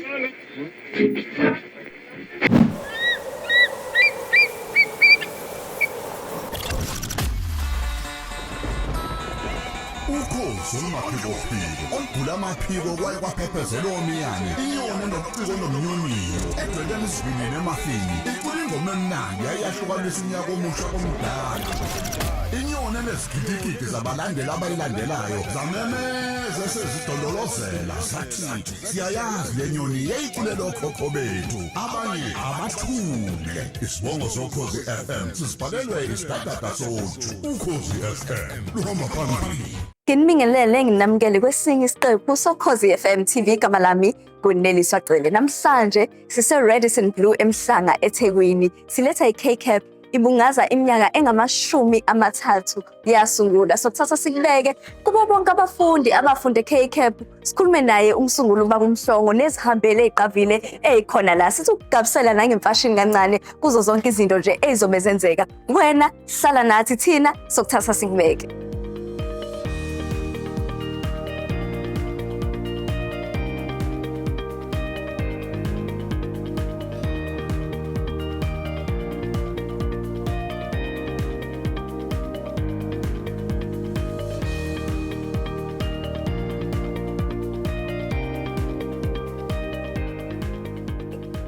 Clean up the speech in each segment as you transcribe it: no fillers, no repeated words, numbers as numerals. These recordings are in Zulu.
Ukhozi olumaphikophiko olugula amaphiko kwaye kwaphephezela omiyane, inyoni enobuciko nomnyonyiyo edwebela isivinini emafini, icula ingoma emnandi yayahlukanisa unyaka omusha komdala. Inyoni enezigidigidi zabalandeli abayilandelayo zamemeza esezidondolozela zathi, "Siyayazi le nyoni, yayiculela okhokho bethu, abanye abathule." Isibongo soKhozi FM sisibhalelwe isidadada soju. UKhozi FM luhamba phambili. Nginibingelele, nginamukele kwesinye isiqephu soKhozi FM TV. Igama lami nguNeliswa Cele. Namhlanje sise Radisson Blu eMhlanga, eThekwini. Siletha iK-Cap ibungaza iminyaka engamashumi 30 yasungula. Sokuthatha sikubeke kubo bonke abafundi abafunde K-Cap. Sikhulume naye umsunguli, ubaba uMhlongo, nezihambele eziqavile ezikhona la. Sithi ukugabisela nangemfashini kancane kuzo zonke izinto nje ezizobe zenzeka. Wena hlala nathi, thina sokuthatha sikubeke.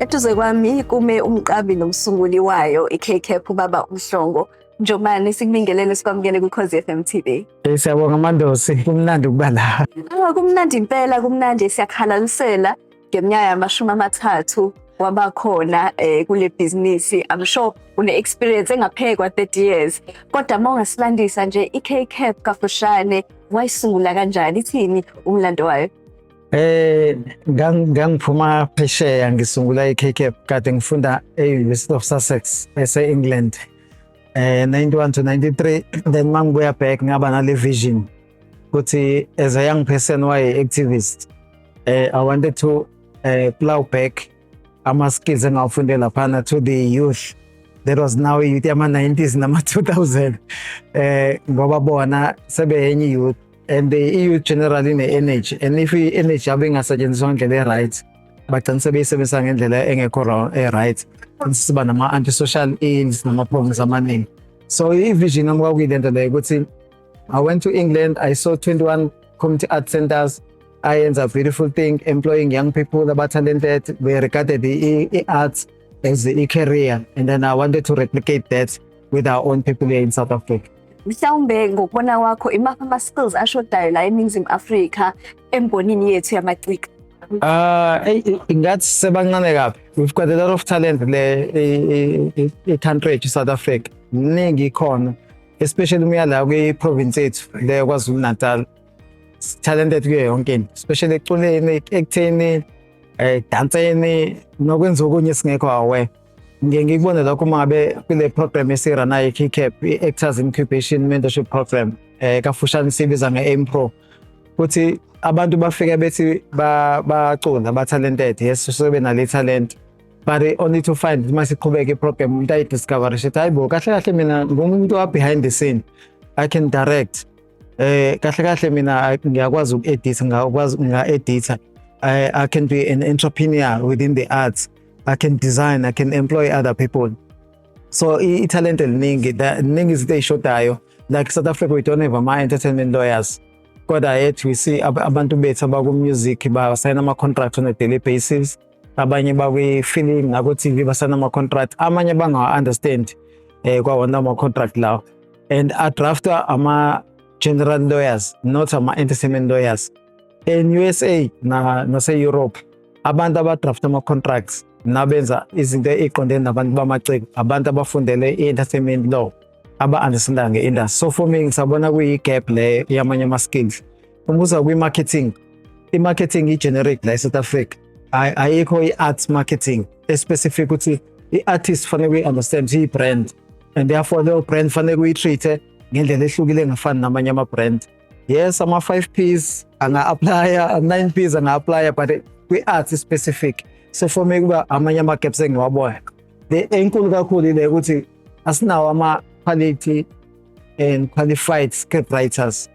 Eduze kwami kume umqambi nomsunguli wayo i-K-Cap, ubaba uMhlongo. Njomani, sikubingelele, sikwamukele kuKhozi FM TV. Siyabonga Mandosi, kumnandi ukuba la. Ah, kumnandi impela, kumnandi, siyakhalalisela ngeminyaka yamashumi 30 wabakhona kule bhizinisi. I'm sure une experience engaphekwa 30 years. Kodwa uma ungasilandisa nje i-K-Cap kafushane, wayisungula kanjani, ithini umlando wayo? Ngangiphuma phesheya ngisungula i-K-Cap, kade ngifunda e-University of Sussex ese-England. 91 to 93. Then mangibuya back ngaba nale vision ukuthi as a young person waye activist, I wanted to plow back ama skills engawafunde laphana to the youth that was now youth yama 90s nama 2000, ngoba bona sebeyenye youth and the youth generally ine energy, and if i-energy yabo ingasetshenziswa ngendlela e-right, bagcina sebeyisebenzisa ngendlela engekho e-right, siba nama-antisocial ills nama-problems amaningi. So i-vision yami kwakuyile nto leyo ukuthi I went to England, I saw 21 community art centers ayenza beautiful thing, employing young people aba-talented. They regarded the arts as a career, and then I wanted to replicate that with our own people here in South Africa. Mhlawumbe ngokubona kwakho, imaphi ama-skills ashodayo la eNingizimu Afrika embonini yethu yamaciko? Ngathi sebancane kabi. We've got a lot of talent le i-country yethu, South Africa. Mningi ikhona, especially uma la kwi-province yethu le KwaZulu Natal. Talented kuyo yonke into, especially eculeni, ekutheni, danseni nokwenza okunye singekho aware. Ngiye ngikubone lokho uma ngabe kule program esiranayo i-KCAP, i-Actors Incubation Mentorship Program, kafushane sibiza nge-AIMPRO, ukuthi abantu bafike bethi bacula, ba-talented, yes, sebenale talent, but only to find uma siqhubeka i-program umuntu ayidiscover ukuthi, "Hayi bo, kahle kahle mina ngumuntu wa behind the scene, I can direct, kahle kahle mina ngiyakwazi uku-edit, ngiyakwazi nga-edita, I can be an entrepreneur within the arts, I can design, I can employ other people." So i-talent eliningi, ningi izinto ey'shodayo. Like South Africa, we don't have ama-entertainment lawyers, kodwa yet we see abantu bethu abaku-music basayina ama-contract on a daily basis, abanye bakwi-film nako-TV basayina ama-contract, amanye bangawa-understand kwawona ama-contract lawo, and adraftwa ama-general lawyers, not ama-entertainment lawyers. In USA na nase-Europe, abantu abadrafta ama-contracts nabenza izinto ey'qondene nabantu bamaciko, abantu abafundele i-entertainment law, aba-understanda nge-industry. So for me ngisabona kuyi-gap le yamanye ama-skills. Uma uza kwi-marketing, i-marketing i-generic la e-South Africa. Ayikho i-arts marketing especific ukuthi i-artist fanele kuyi-understand iyi-brand, and therefore leyo brand fanele kuyi-treat-e ngendlela ehlukile engafani namanye ama-brand. Yes, ama-5 Ps anga-applya, 9 Ps anga-applya, but kwi-arts specific. So for me kuba amanye ama-gaps engiwabona. Le enkulu kakhulu ile ukuthi asinawo ama-quality and qualified script writers.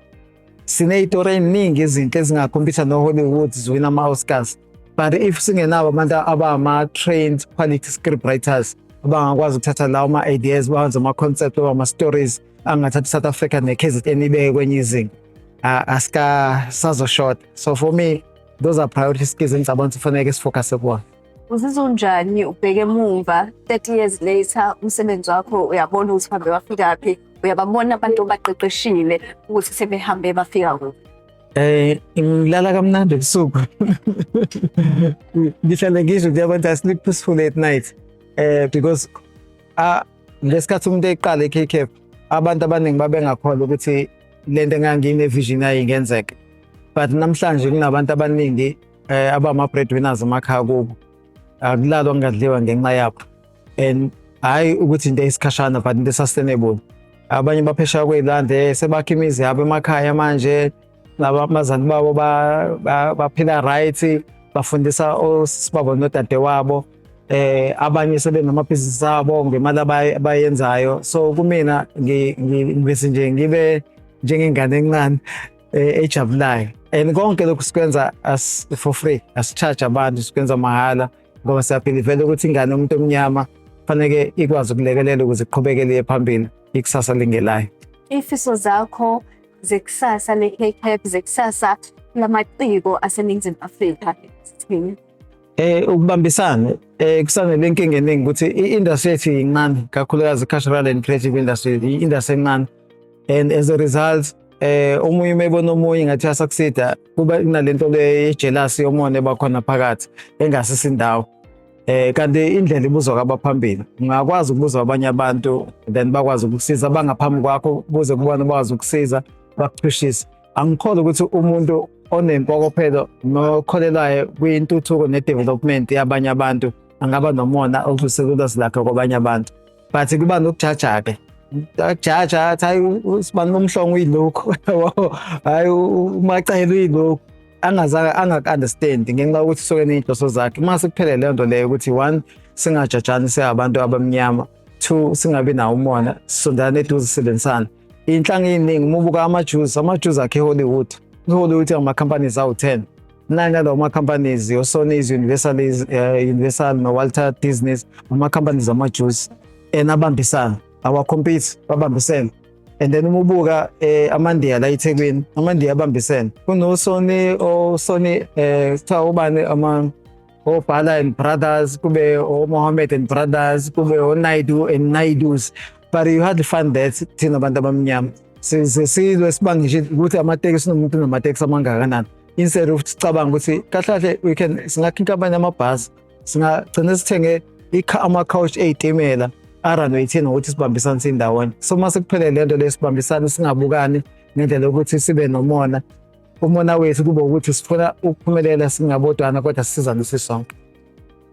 Siney'tori ey'ningi ezinhle ezingakhompyutha no-Hollywood, ziwina ama-Oscars. But if singenabo abantu abama-trained quality script writers abangakwazi ukuthatha lawo ma-ideas, bawenze ama-concept, ama-stories angathatha i-South Africa ne-KZN ibeke kwenye izinga, asika sazoshoda. So for me, those are priority skills engicabanga ukuthi kufanele sifocuse kuwona. Uzizwa unjani ubheke emumva 30 years later, umsebenzi wakho uyabona ukuthi uhambe wafikaphi, uyababona abantu obaqeqeshile ukuthi sebehambe bafika kuphi? Ngilala kamnandi ebusuku. Ngihlale ngisho ukuthi abantu, I sleep peacefully at night. Because ngesikhathi umuntu eqala i-KCAP, abantu abaningi babengakholwa ukuthi lento engangine vision yayo ingenzeka. But namhlanje kunabantu abaningi abama breadwinners emakhaya kubo. Akulalwa kungadliwa ngenxa yabo. And hayi ukuthi into eyisikhashana, but into sustainable. Abanye baphesheya kwezilwandle sebakha imizi yabo emakhaya manje, laba abazali babo baphila right, bafundisa osisi babo nodade wabo, abanye sebenamabhizinisi abo ngemali abayenzayo. So kumina ngivese nje ngibe njengengane encane ejabulayo, and konke lokhu sikwenza as for free, asicharge abantu, sikwenza mahhala ngoba siyabelieva ukuthi ingane yomuntu omnyama faneke ikwazi ukulekelela ukuze iqhubekele iye phambili, ikusasa lingelayo. Iy'fiso zakho zekusasa le-KCAP, zekusasa lamaciko aseNingizimu Afrika, zithini? Ukubambisana kusanele inkinga eningi ukuthi i-industry yethu incane, kakhulukazi cultural and creative industry, i-industry encane, and as a result omunye uma ebona omunye ngathi uyasucceeda, kuba kunalento le ye-jealousy, yomona ebakhona phakathi engasisi indawo. Kanti indlela ibuzwa kwabaphambili. Ungakwazi ukubuza abanye abantu, then bakwazi ukukusiza abangaphambi kwakho, buze kubona bakwazi ukukusiza, bakuchushise. Angikholwa ukuthi umuntu onempokophelo nokholelwayo kwintuthuko ne-development yabanye abantu angaba nomona odlulisela ulwazi lakhe kwabanye abantu, but kuba nokujaja-ke, akujaja athi, "Hayi, usibani bomhlongo uyilokhu, hayi, uMacele uyilokhu," angazange angaku-understand ngenxa yokuthi suke ney'nhloso zakhe. Uma sekuphele leyo nto leyo, ukuthi one, singajajani singabantu abamnyama, two, singabi nawo umona, sisondelane eduze, sisebenzisane. Iy'nhlanga ey'ningi, uma ubuka ama-Jews, ama-Jews akhe e-Hollywood, i-Hollywood ama-companies awu-10, nine yalawo ma-companies, o-Sony's, Universal, Universal no-Walter Disney's, ama-companies ama-Jews and abambisana, awacompete, babambisene. And then uma ubuka amaNdiya la eThekwini, amaNdiya abambisene, kuno-Sony, o-Sony, kuthiwa ubani, ama oBala and Brothers, kube o-Mohammed and Brothers, kube o-Naidu and Naidus, but you hardly find that thina abantu abamnyama silwe sibange nje ukuthi amatekisi, nomuntu unamatekisi amangakanani, instead of sicabanga ukuthi kahle kahle we can singakha inkampani yamabhasi, singagcina sithenge ama-couch ey'timela arunwe yithina ngokuthi sibambisane sindawonye. So uma sekuphele le nto le, sibambisane, singabukani ngendlela yokuthi sibe nomona. Umona wethu kube ukuthi sifuna ukuphumelela singabodwana, kodwa sisizane sisonke.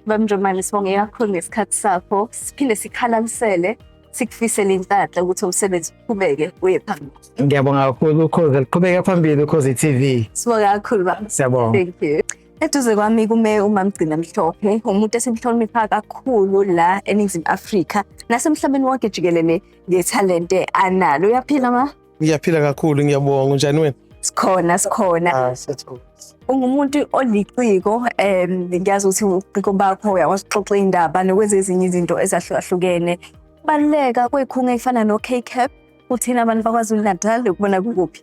Bamnjomane, sibonge kakhulu ngesikhathi sakho. Siphinde sikhalalisele, sikufisele inhlanhla ukuthi umsebenzi uqhubeke uye phambili. Ngiyabonga kakhulu. Ukhozi liqhubeke phambili, Ukhozi TV. Sibonge kakhulu, baba. Siyabonga. Thank you. Eduze kwami kume uMamgcina Mhlophe, umuntu esimhlonipha kakhulu la eNingizimu Afrika nasemhlabeni wonke jikelele ngethalente analo. Uyaphila, ma? Ngiyaphila kakhulu, ngiyabonga. Unjani wena? Sikhona, sikhona. Ah, siyathokoza. Ungumuntu oliciko, ngiyazi ukuthi ubuciko bakho uyakwazi ukuxoxa indaba nokwenza ezinye izinto ezahlukahlukene. Kubaluleka kwey'khungo ey'fana no-KCAP kuthina abantu baKwaZulu Natal ukubona kukuphi?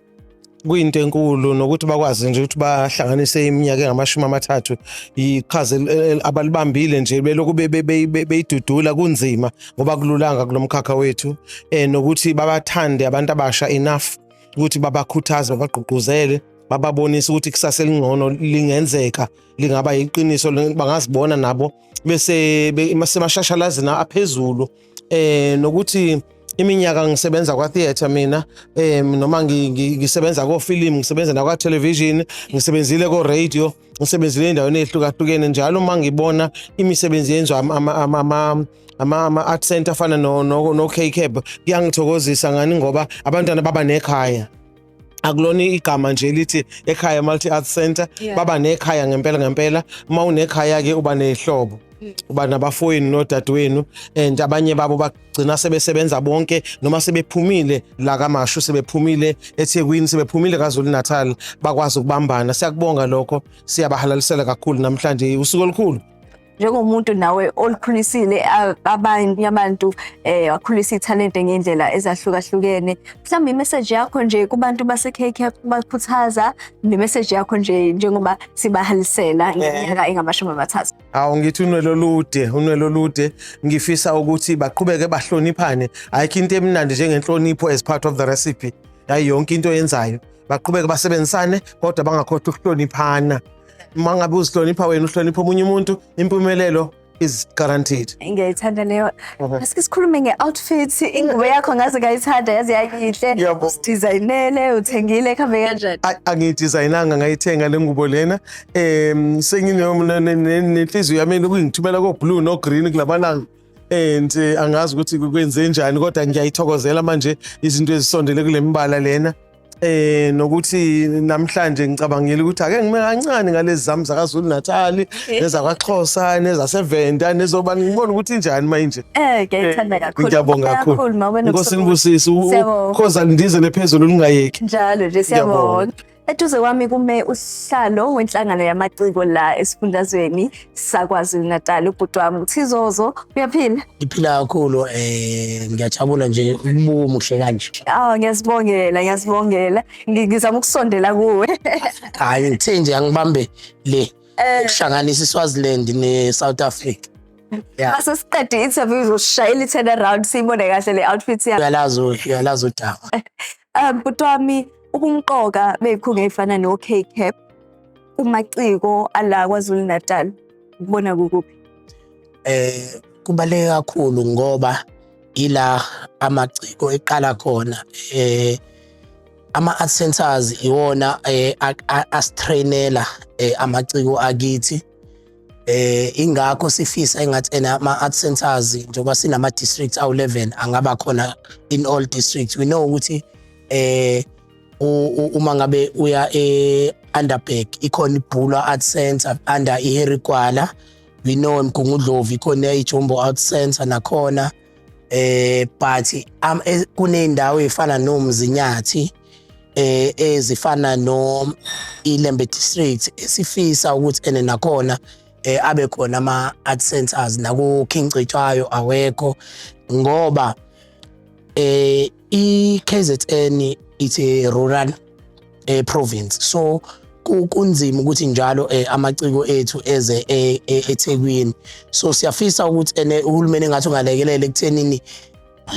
Kuyinto enkulu nokuthi bakwazi nje ukuthi bahlanganise iminyaka engamashumi amathathu, iqhaza abalibambile nje belokhu beyidudula kunzima ngoba kululanga kulo mkhakha wethu, nokuthi babathande abantu abasha enough ukuthi babakhuthaze, babagqugquzele, bababonise ukuthi ikusasa elingcono lingenzeka, lingaba iqiniso, bangazibona nabo bese semashashalazini aphezulu, nokuthi iminyaka ngisebenza kwa theatre mina, noma ngisebenza ko film, ngisebenza nakwa television, ngisebenzile ko radio, ngisebenzile endaweni ezihlukahlukene. Njalo uma ngibona imisebenzi yenziwa ama art center afana no KCAP, kuyangithokozisa. Ngani? Ngoba abantwana baba nekhaya. Akulona igama nje lithi ekhaya multi art center. Baba nekhaya ngempela ngempela. Uma unekhaya ke uba nehlobo. Uba nabafowenu nodadewenu, and abanye babo bagcina sebesebenza bonke noma sebephumile la kaMashu, sebephumile eThekwini, sebephumile KwaZulu Natal, bakwazi ukubambana. Siyakubonga lokho, siyabahalalisela kakhulu. Namhlanje usuku olukhulu. Njengomuntu nawe olukhulisile abanye abantu, wakhulisa ithalente ngendlela ezahlukahlukene, mhlawumbe imessage yakho nje kubantu base-KCAP bakhuthaza, nemessage yakho nje njengoba sibahalisela ngeminyaka engamashumi amathathu. Awu, ngithi unwele olude, unwele olude. Ngifisa ukuthi baqhubeke bahloniphane. Ayikho into emnandi njengenhlonipho as part of the recipe yayi yonke into oyenzayo. Baqhubeke basebenzisane, kodwa bangakhohlwa ukuhloniphana. Uma ngabe uzihlonipha wena, uhlonipha omunye umuntu, impumelelo is guaranteed. Ngiyayithanda leyo. Asike sikhulume nge-outfit, ingubo yakho ngaze ngayithanda, yazi yayinhle. Ngiyabonga. Usidizayinele, uthengile, kuhambe kanjani? Angiyidizayinanga, ngayithenga le ngubo lena. Nenhliziyo yami lokuyingithumela ko-blue no-green kulamalanga, and angazi ukuthi kwenze njani, kodwa ngiyayithokozela manje izinto ezisondele kule mibala lena, nokuthi namhlanje ngicabangile ukuthi ake ngime kancane ngalezi zami zakaZulu Natal, nezakwaXhosa, nezaseVenda, nezobani, ngibone ukuthi injani manje. Ngiyayithanda kakhulu. Ngiyabonga kakhulu. Mawe. Inkosi nibusise. Siyabonga. Ukhoza lindizele phezulu, lingayeki. Njalo nje, Ngiyabonga. siyabonga. Eduze kwami kume usihlalo wenhlangano yamaciko la esifundazweni saKwaZulu Natal, ubhuti wami uThizozo. Uyaphila? Ngiphila kakhulu, ngiyajabula nje ukubuka umuhle kanje. Ah, ngiyasibongela, ngiyasibongela. Ngizama ukusondela kuwe. Hayi, ngithe nje angibambe le ukuhlanganisa iSwaziland ne-South Africa. Yeah. Mase siqede i-interview uzoshayela i-turn around, siyibone kahle le outfit yakho. Uyalazi, uyalazi udaba. Bhuti wami, ubumqoka beyikhungo ey'fana no-KCAP kumaciko ala KwaZulu Natal, kubona kukuphi? Kubaluleke kakhulu ngoba ila amaciko eqala khona. Ama art centers iwona asitrainela amaciko akithi. Ingakho sifisa engathi ena ama art centers, njengoba sinama districts awu11, angaba khona in all districts. We know ukuthi uma ngabe uya e Underberg ikhona iBulwer Art Center under iHarry Gwala. We know eMgungundlovu ikhona iJumbo Art Center nakhona, but kuneyindawo ezifana noMzinyathi, ezifana no iLembe district, esifisa ukuthi ene nakhona abe khona ama art centers. Naku King Cetshwayo awekho, ngoba iKZN it's a rural province, so kunzima ukuthi njalo amaciko ethu eze eThekwini. So siyafisa ukuthi ene uhulumeni engathi ungalekelela ekuthenini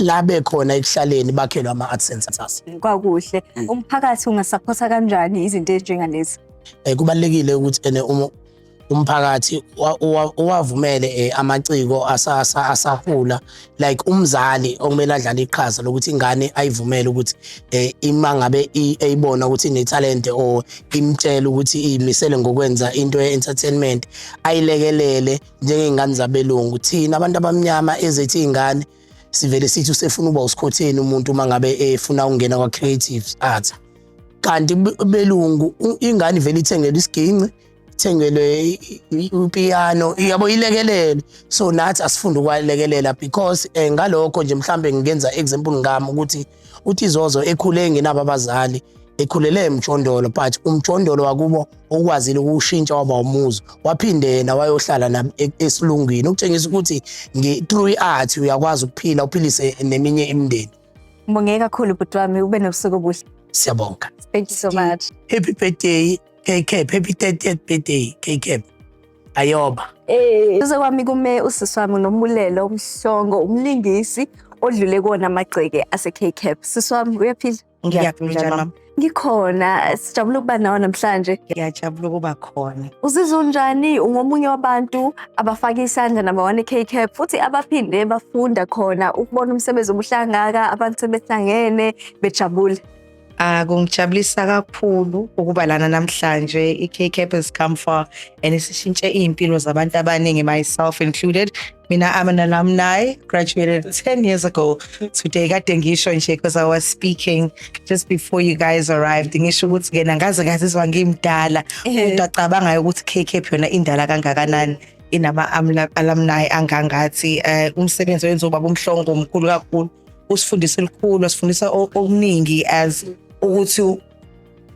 labe khona ekuhlaleni bakhelwe ama art centers. Kwakuhle. Umphakathi ungasaphotha kanjani izinto ezinjengalezi? Kubalulekile ukuthi ene umphakathi uwavumele amaciko asakhula, like umzali okumele adlale iqhaza lokuthi ingane ayivumele ukuthi ima ngabe eyibona ukuthi ine-talent or imtshela ukuthi iyimisele ngokwenza into ye-entertainment, ayilekelele njengey'ngane zabelungu. Thina abantu abamnyama ezethu iy'ngane sivele sithi usefuna ukuba usikhotheni umuntu uma ngabe efuna ukungena kwa-creative art, kanti belungu ingane ivele ithengelwe isiginci, ithengelwe upiyano, yabo, ilekelele. So nathi asifunde ukwalekelela, because ngalokho nje mhlambe ngingenza example ngami ukuthi uTizozo ekhule engenabo abazali, ekhulele emjondolo, but umjondolo wakubo ukwazile ukuwushintsha waba umuzi, waphinde yena wayohlala esilungwini, ukutshengisa ukuthi through i-art uyakwazi ukuphila, uphilise neminye imindeni. Ngibonge kakhulu, bhuti wami, ube nobusuku obuhle. Siyabonga. Thank you so much. Happy birthday, KCAP. Happy 30th birthday, KCAP. Ayoba. Duze kwami kume usisi wami uNombulelo Mhlongo, umlingisi odlule kuwona amagceke ase-KCAP. Sisi wami, uyaphila? Ngiyaphila, njani, mama? Ngikhona, sijabule ukuba nawe namhlanje. Ngiyajabula ukuba khona. Uzizwa unjani? Ungomunye wabantu abafake isandla number one e-KCAP futhi abaphinde bafunda khona, ukubona umsebenzi omuhle kangaka, abantu sebehlangene bejabule. Ah, kungijabulisa kakhulu ukuba lana namhlanje. I-KCAP has come far and isishintshe iy'mpilo zabantu abaningi, myself included. Mina, I'm an alumni, graduated 10 years ago today. Kade ngisho nje, because I was speaking just before you guys arrived. Ngisho ukuthi ke ngaze ngazizwa ngimdala. Umuntu acabangayo ukuthi KCAP yona indala kangakanani. Inama alumni angangathi umsebenzi owenziwa ubaba uMhlongo omkhulu kakhulu. Usifundisa elikhulu, wasifundisa okuningi as ukuthi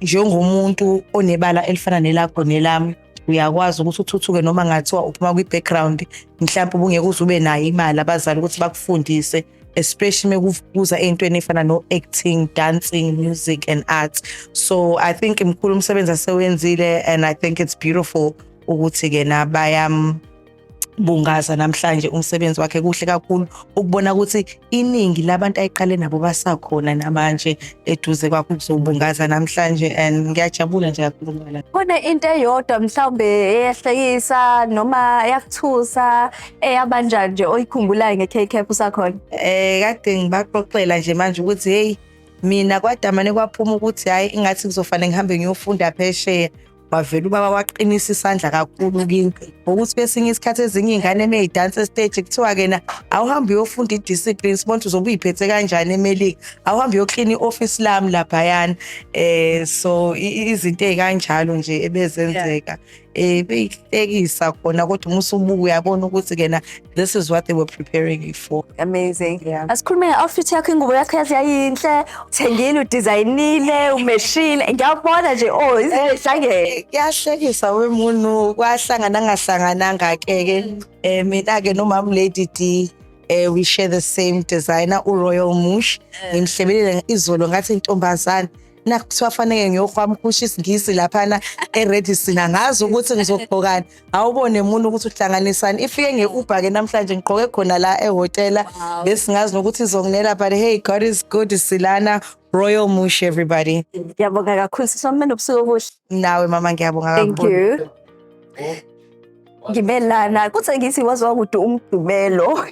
njengomuntu onebala elifana nelakho nelami, uyakwazi ukuthi uthuthuke noma ngathiwa uphuma kwi-background mhlawumbe ubungeke uze ube nayo imali abazali ukuthi bakufundise, especially mekuza ey'ntweni ey'fana no-acting, dancing, music and art. So I think mkhulu umsebenzi asewenzile and I think it's beautiful ukuthi-ke na bayambungaza namhlanje umsebenzi wakhe. Kuhle kakhulu ukubona ukuthi iningi labantu ayiqale nabo basakhona namanje eduze kwakho ukuzobungaza namhlanje, and ngiyajabula nje kakhulu ukuba la. Khona into eyodwa mhlawumbe eyahlekisa noma eyakuthusa, eyabanjani nje, oyikhumbulayo nge-KCAP usakhona? Kade ngibaxoxela nje manje ukuthi hey, mina kwadamane kwaphuma ukuthi hayi, ingathi kuzofanele ngihambe ngiyofunda phesheya. Wavela ubaba waqinisa isandla kakhulu kimi ngokuthi kwesinye isikhathi ezinye iy'ngane mey'dansa e-stage kuthiwa-ke na awuhambe uyofunda i-discipline, sibona ukuthi uzobe uy'phethe kanjani eMelika, awuhambe uyoklina i-office lami laphayana. So izinto ey'kanjalo nje ebezenzeka beyihlekisa khona, kodwa uma usubuka uyabona ukuthi-ke na this is what they were preparing you for. Amazing. Yeah. Asikhulume nge-outfit yakho, ingubo yakho yazi yayinhle, uthengile, udizayinile, umeshile. Ngiyabona nje, oh, izinto ezihlangene. Kuyahlekisa wemunu, kwahlangana ngahlangananga-ke ke mina-ke nomama Lady D, we share the same designer, uRoyal Mush. Ngimhlebelele izolo ngathi intombazane nakuthiwa fanele ngiyohwamkhusha isiNgisi laphana eRedison, angazi ukuthi ngizogqokani. Awubone munu ukuthi uhlanganisani. Ifike nge-Uber-ke namhlanje, ngigqoke khona la ehhotela, besingazi nokuthi izonginela, but hey, God is good, silana. Royal Mush, everybody. Ngiyabonga kakhulu, sisi wami, nobusuku obuhle. Nawe mama, ngiyabonga Thank kakhulu. you. Ngibelana kuthi ngithi waziwa kude uMgqibelo.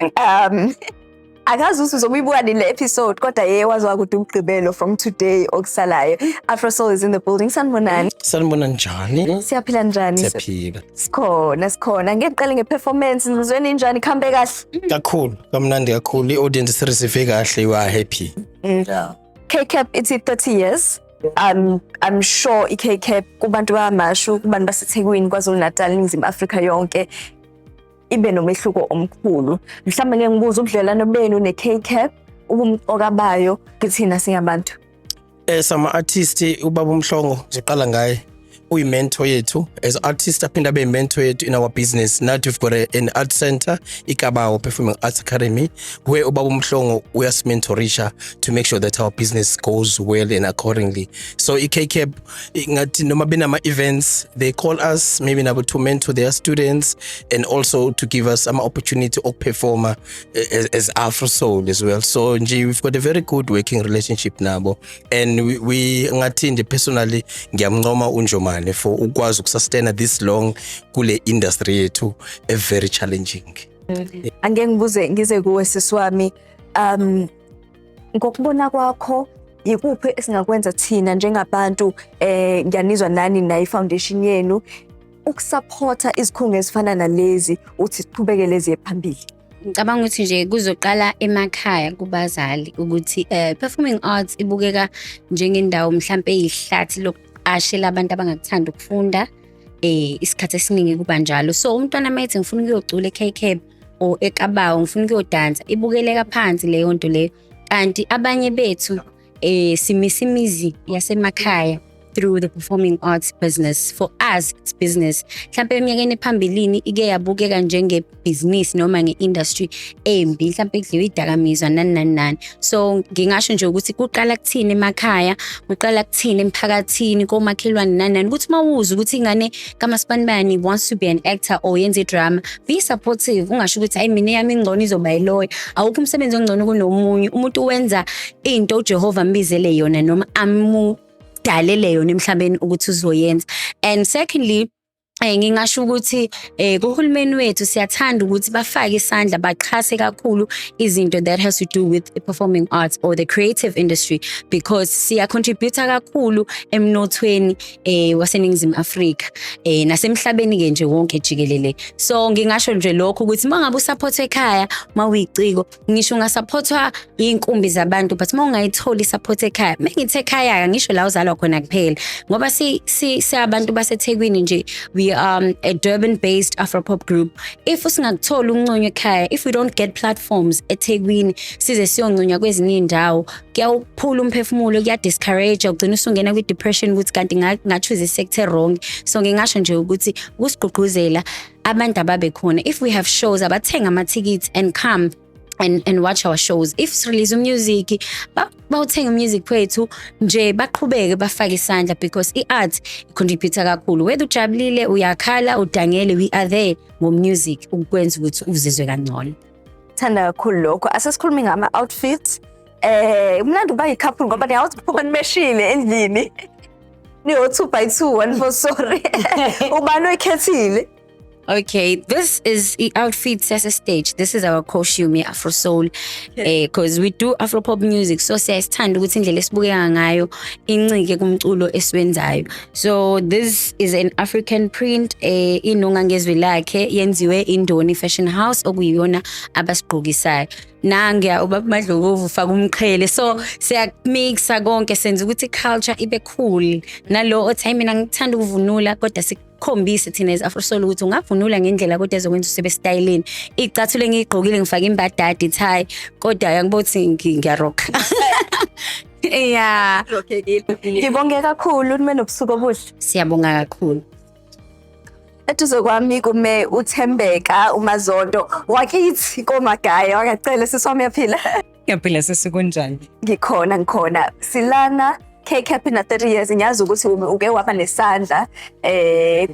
Akazi ukuthi uzobuyibuka nini le episode, kodwa ye waziwa kude uMgqibelo from today okusalayo. Afro Soul is in the building. Sanibonani. Sanibona, njani? Siyaphila, njani? Siyaphila. Sikhona, sikhona. Ngeke ngiqale ngeperformance, nizweni njani, khambe kahle? Kakhulu, kamnandi kakhulu. I-audience sireceive kahle, we are happy. Yeah. KCAP ithi 30 years. I'm sure iKCAP kubantu baMashu, kubantu baseThekwini, KwaZulu Natal, Ningizimu Afrika yonke ibe nomehluko omkhulu. Mhlawumbe ngeke ngibuze ubudlelwano benu neKCAP, ubumqoka bayo kithina singabantu. Sama artist, ubaba uMhlongo ngizoqala ngaye. Uyi-mentor yethu as artist, aphinde abe mentor yethu in our business. Now we've got an art center, iKabawo Performing Arts Academy, where ubaba uMhlongo uyasimentorisha to make sure that our business goes well and accordingly. So iKCAP ngathi noma benama events, they call us maybe nabo to mentor their students and also to give us ama opportunity of performer as Afro Soul as well. So nje we've got a very good working relationship nabo and we ngathi nje personally ngiyamncoma uNjomane for ukwazi ukusustain this long kule industry yethu, a very challenging. Angeke ngibuze ngize kuwe, sisi wami. Ngokubona kwakho, ikuphi esingakwenza thina njengabantu, ngiyanizwa nani nayi foundation yenu, ukusupporta izikhungo ezifana nalezi uthi siqhubeke lezi phambili? Ngicabanga ukuthi nje kuzoqala emakhaya kubazali ukuthi performing arts ibukeka njengendawo mhlambe eyihlathi lokuqashela abantu abangakuthanda ukufunda. Isikhathi esiningi kuba njalo, so umntwana mayethi ngifuna ukuyocula eKCAP or eKabawo, ngifuna ukuyodansa, ibukeleka phansi leyo nto leyo, kanti abanye bethu simisa imizi yasemakhaya through the performing arts business. For us it's business. Mhlampe eminyakeni phambilini ike yabukeka njengebhizinisi noma nge-industry embi, mhlampe kudliwa idakamizwa, nani nani nani. So ngingasho nje ukuthi kuqala kuthini emakhaya, kuqala kuthini emphakathini, komakhelwane, nani nani, ukuthi uma uzwa ukuthi ingane kaMasibanibani wants to be an actor or yenze idrama, be supportive. Ungasho ukuthi hayi, mina eyami ingcono izoba yiloyo. Awukho umsebenzi ongcono kunomunye. Umuntu wenza into uJehova ambizele yona noma amudalele yona emhlabeni ukuthi uzoyenza. And secondly, ngingasho ukuthi kuhulumeni wethu siyathanda ukuthi bafake isandla, baxhase kakhulu izinto that has to do with the performing arts or the creative industry, because siya contribute kakhulu emnothweni waseNingizimu Afrika nasemhlabeni ke nje wonke jikelele. So ngingasho nje lokho ukuthi mangabe usupport ekhaya, mawuyiciko, ngisho ungasupportwa inkumbi zabantu, but uma ungayitholi isupport ekhaya, mengithi ekhaya ngisho la uzalwa khona kuphela, ngoba si si siyabantu baseThekwini nje, we are a Durban based Afropop group. If singakutholi ukunconywa ekhaya, if we don't get platforms eThekwini size siyonconywa kwezinye iy'ndawo, kuyawuphula umphefumulo, kuya-discourage, ugcina usungena kwi-depression ukuthi kanti nga-choose i-sector wrong. So ngingasho nje ukuthi kusigqugquzela abantu ababe khona. If we have shows, abathenga ama-tickets and come and watch our shows. If release music, bawuthenga music wethu nje, baqhubeke bafake isandla because i-art i-contribute kakhulu. Whether ujabulile, uyakhala, udangele, we are there ngo-music ukwenza ukuthi uzizwe kangcono. Thanda kakhulu lokho. Asesikhulume ngama-outfit. Mnandi uba yi-couple ngoba niyawazi ukuphuma nimeshile endlini. Niyo 2 by 2 1 for, sorry. Ubani oyikhethile? Okay, this is the outfit sase stage. This is our costume, Afro Soul. Because we do Afro pop music. So siyasithanda ukuthi indlela esibukeka ngayo incike kumculo esiwenzayo. So this is an African print, inonga ngezwi lakhe, yenziwe Indoni Fashion House okuyiyona abasigqokisayo. Nangiya ubaba Madlovu ufaka umqhele. So siyamixa konke, senza ukuthi culture ibe cool. Nalo othi, "Hayi, mina ngithanda ukuvunula," kodwa sikhombise thina as Afro Soul ukuthi ungavunula ngendlela kodwa ezokwenza usebe styleni. Icathulo engiyigqokile, ngifake imbadadi tie, kodwa yangibo ukuthi ngiyarock. Yeah. Ngibonge kakhulu, nibe nobusuku obuhle. Siyabonga kakhulu. Eduze kwami kume uThembeka uMazondo wakithi koMagaya wakacela. Siswami, uyaphila? Ngiyaphila sisi, kunjani? Ngikhona, ngikhona. Silana K-Cap na 30 years, ngiyazi ukuthi uke waba nesandla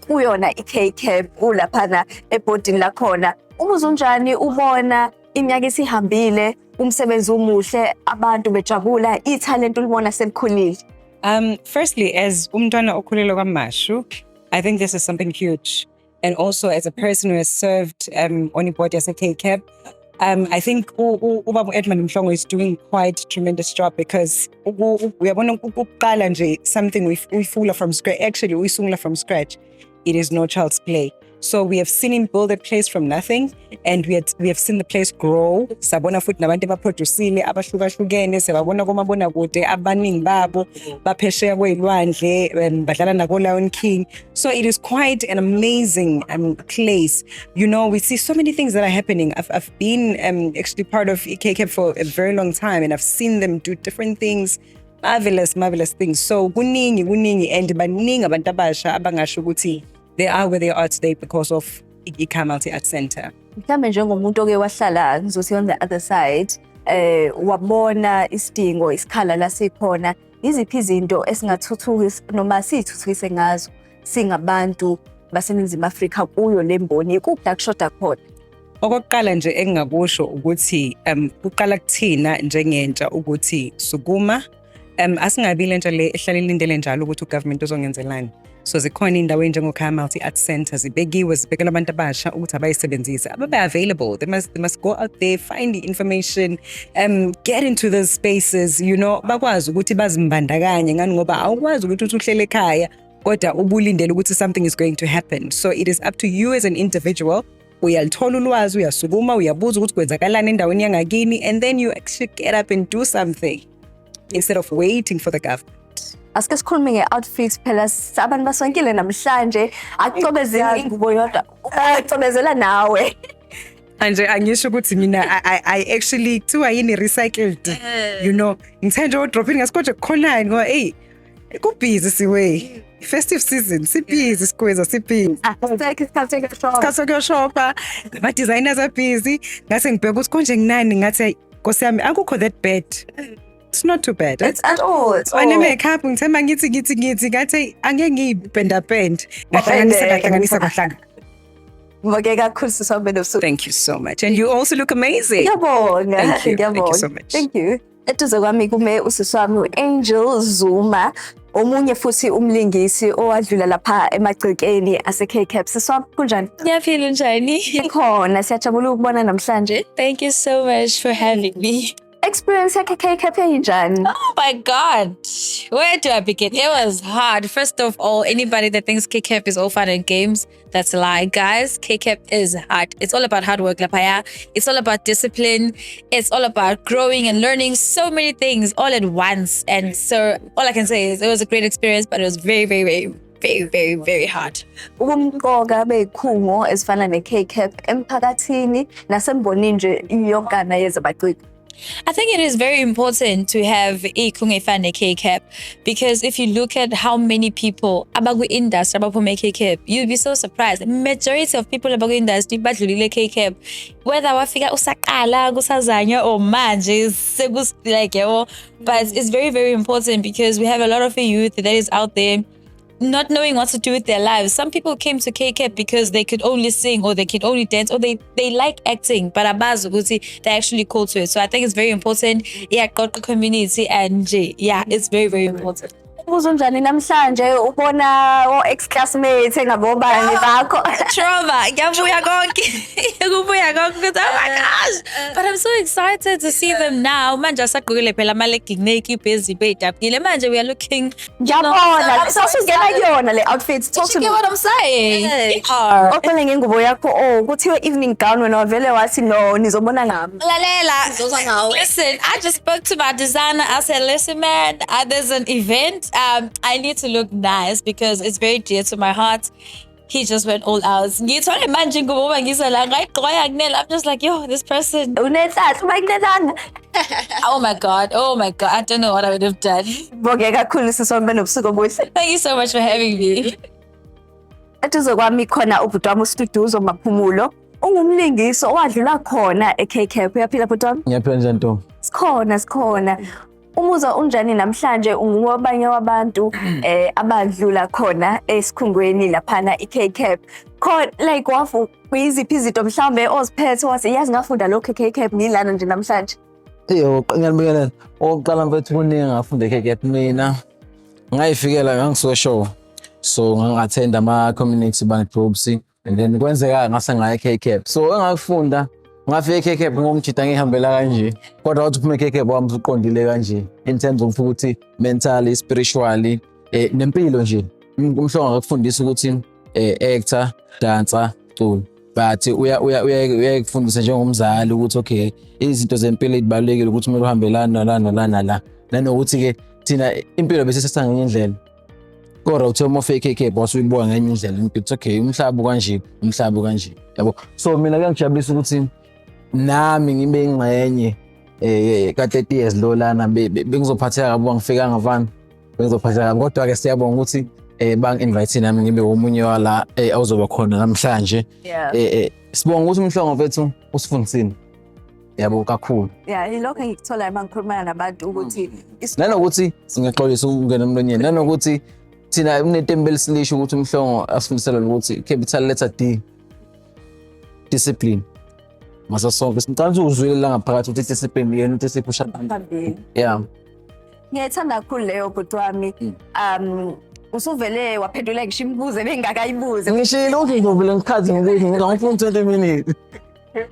kuyona i-K-Cap, ulaphana ebhodini lakhona. Umuzwa unjani ubona iminyaka isihambile, umsebenzi umuhle, abantu bejabula, ithalente ulibona selikhulile? Firstly, as umntwana okhulele kwaMashu, I think this is something huge. And also as a person who has served on the board as a KCAP, I think ubaba Edmund Mhlongo is doing quite tremendous job because uyabona ukuqala nje something uyifula from scratch, actually uyisungula from scratch, it is no child's play. So we have seen him build a place from nothing and we have seen the place grow. Sabona futhi nabantu abaproducile abahlukahlukene, siyababona komabonakude, abaningi babo baphesheya kwey'lwandle, badlala nako-Lion King. So it is quite an amazing place. We see so many things that are happening. I've been actually part of KCAP for a very long time and I've seen them do different things, marvelous, marvelous things. So kuningi, kuningi, and baningi abantu abasha abangasho ukuthi they are where they are today because of iKhaya Multi Art Center. Mhlambe njengomuntu oke wahlala, ngizothi, on the other side, wabona isidingo, isikhala la sikhona, iziphi izinto esingathuthukisa noma siyithuthukise ngazo singabantu baseNingizimu Afrika kuyo le mboni? Ikuphi la kushoda khona? Okokuqala nje engingakusho ukuthi kuqala kuthina njengentsha ukuthi sukuma, asingabi lentsha le ehlala ilindele njalo ukuthi ugovernment uzongenzelani. So zikhona iy'ndawo ey'njengo-Khaya Multi Art Center, zibekiwe, zibekelwe abantu abasha ukuthi abayisebenzise, ababe available. They must go out there, find the information, get into those spaces, bakwazi ukuthi bazimbandakanye ngani, ngoba awukwazi ukuthi uthi uhlele ekhaya kodwa ubulindele ukuthi something is going to happen. So it is up to you as an individual. Uyalithola ulwazi, uyasukuma, uyabuza ukuthi kwenzakalani endaweni yangakini, and then you actually get up and do something instead of waiting for the government. Asike sikhulume nge-outfit phela, abantu basonkile namhlanje, akucobezeli ingubo yodwa, acobezela nawe. Manje angisho ukuthi mina I actually kuthiwa yini, recycled. Ngithe nje odropini ngasikodwa kukhonani, ngoba hey, kubhizi siwe. Festive season, sibhizi sikweza, sibhizi. Asisekho isikhathi sokuyoshopa. Isikhathi sokuyoshopa, ama-designers abhizi, ngase ngibheka ukuthi konje nginani, ngathi Nkosi yami, akukho that bad. It's not too bad. It's at all, it's all. Ane-makeup, ngithe mangithi ngithi ngathi angeke ngiyipenda pend. Ngahlanganisa, ngahlanganisa, kwahlanga. Ngibonge kakhulu sisombe nobusuku. Thank you so much. And you also look amazing. Ngiyabonga. Thank you. Thank you Ngiyabonga. So much. Thank you. Eduze kwami kume usisi wami u-Angel Zuma, omunye futhi umlingisi owadlula lapha emagcekeni ase-KCAP. Sisi wami, kunjani? Ngiyaphila, njani? Khona, siyajabula ukubona namhlanje. Thank you so much for having me. Experience yakhe KCAP yayinjani? Oh my God. Where do I begin? It was hard. First of all, anybody that thinks KCAP is all fun and games, that's a lie. Guys, KCAP is hard. It's all about hard work, laphaya. It's all about discipline. It's all about growing and learning so many things all at once. And so all I can say is it was a great experience, but it was very, very, very Very, very, very hard. Ubumqoka bezikhungo ezifana ne-KCAP emphakathini nasembonini nje iyonkana yezabaciko. I think it is very important to have izikhungo ezifana ne-KCAP because if you look at how many people abakwi-industry abaphuma e-KCAP, you'd be so surprised. Majority of people abakwi-industry badlulile e-KCAP. Whether wafika usaqala kusazanywa or manje sekus like yabo. But it's very, very important because we have a lot of youth that is out there not knowing what to do with their lives. Some people came to KCAP because they could only sing or they could only dance or they like acting, but abazi ukuthi they're actually called to it. So I think it's very important. Yeah, community and nje, yeah, it's very, very important. Umbuzo unjani namhlanje ubona o-ex classmates engabobani bakho? Trauma. Ngiyabuya konke. Kubuya konke ukuthi, oh my gosh. But I'm so excited to see them now. Manje asagqokile phela ama-legging ney'kibha ezibey'dabukile. Manje we are looking. Ngiyabona. Sasungena kuyona le outfit. Talk to You me. get what I'm saying? Yeah. Oqale ngengubo yakho, oh, kuthiwe evening gown, wena wavele wathi no, nizobona ngami. Lalela. Listen, I just spoke to my designer. I said, listen, man, there's an event. I need to look nice because it's very dear to my heart. He just went all out. Ngiyithole manje ingubo uma ngizwa ngayigqoka kunela. I'm just like, yo, this person. Unenhlanhla uma kunelanga. Oh my God. Oh my God. I don't know what I would have done. Bonge kakhulu sisonke nobusuku obuhle. Thank you so much for having me. Eduze kwami khona ubhuti wami uSiduduzo Maphumulo. Ungumlingisi owadlula khona e-KCAP. Uyaphila bhuti wami? Ngiyaphila, njani ntombi? Sikhona, sikhona. Umuzwa unjani namhlanje ungowabanye wabantu abadlula khona esikhungweni laphana i-KCAP? Khona like wafu kuyiziphi izinto mhlawumbe oziphethe wathi yazi ngafunda lokhu e-KCAP ngilana nje namhlanje? Iyo, ngiyabingelela. Okokuqala mfethu, kuningi ngafunda e-KCAP mina. Ngayifikela ngangisuka show. So ngangi-attend ama-community band groups and then kwenzeka ngase ngaya e-KCAP. So engakufunda, ngafika e-KCAP ngomjida ngihambela kanje. Kodwa wathi uphuma e-KCAP wami usuqondile kanje in terms of ukuthi mentally, spiritually, nempilo nje. Umhlongo akufundisa ukuthi actor, dancer, cula. But uya uya uyakufundisa njengomzali ukuthi okay, izinto zempilo ibalulekile, ukuthi kumele uhambe la nala nala nala. Nanokuthi ke thina impilo bese sithatha ngenye indlela. Kodwa uthe uma ufika e-KCAP wasuyibuka ngenye indlela impilo, ukuthi okay, umhlaba kanje, umhlaba kanje. Yabo. So mina kuyangijabulisa ukuthi nami ngibe ingxenye ka 30 years lo lana, bengizophatheka kabi ngifika ngavana, bengizophatheka kabi, kodwa ke siyabonga ukuthi bangi-invite nami ngibe omunye wala awuzoba khona namhlanje. Sibonga ukuthi umhlongo mfethu usifundisile, yabo, kakhulu. Yeah, yilokho engikutholayo uma ngikhuluma nabantu ukuthi Nanokuthi ngiyaxolisa ukungena emlonyeni, nanokuthi thina kunento silisho ukuthi umhlongo asifundisela ukuthi capital letter D, discipline, mase sonke sicela ukuthi uzwile la ngaphakathi ukuthi discipline yena into esiphusha phambili. Yeah. Ngiyayithanda kakhulu leyo, bhuti wami. Usuvele waphendula ngisho imibuzo ebengingakayibuzi. Ngishilo ukuthi ngizovele ngikhathi ngokuthi ngifuna 20 minutes.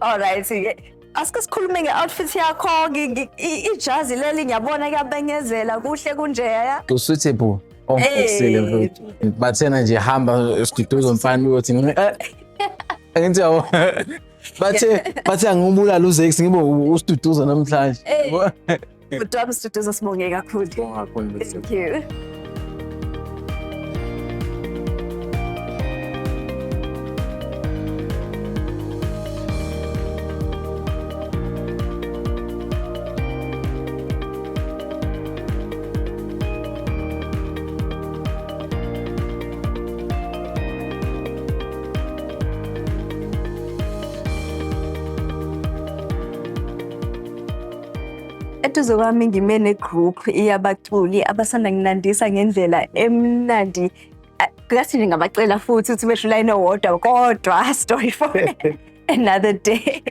Alright ke. Asike sikhulume nge-outfit yakho, ijazi leli ngiyabona kuyabenyezela kuhle kunjeya. Usuitable ongifisile mfethu, bathena nje hamba siduduzo mfana uyothi angithi yabo, bathe angibulala uZex ngibe usiduduzo namhlanje. Bhuti wami Siduduzo, sibonge kakhulu. Thank you. Eduze kwami ngime ne-group yabaculi abasanda nginandisa ngendlela emnandi. Ngathi nje ngabacela futhi ukuthi besho ulayini owodwa, kodwa story for another day.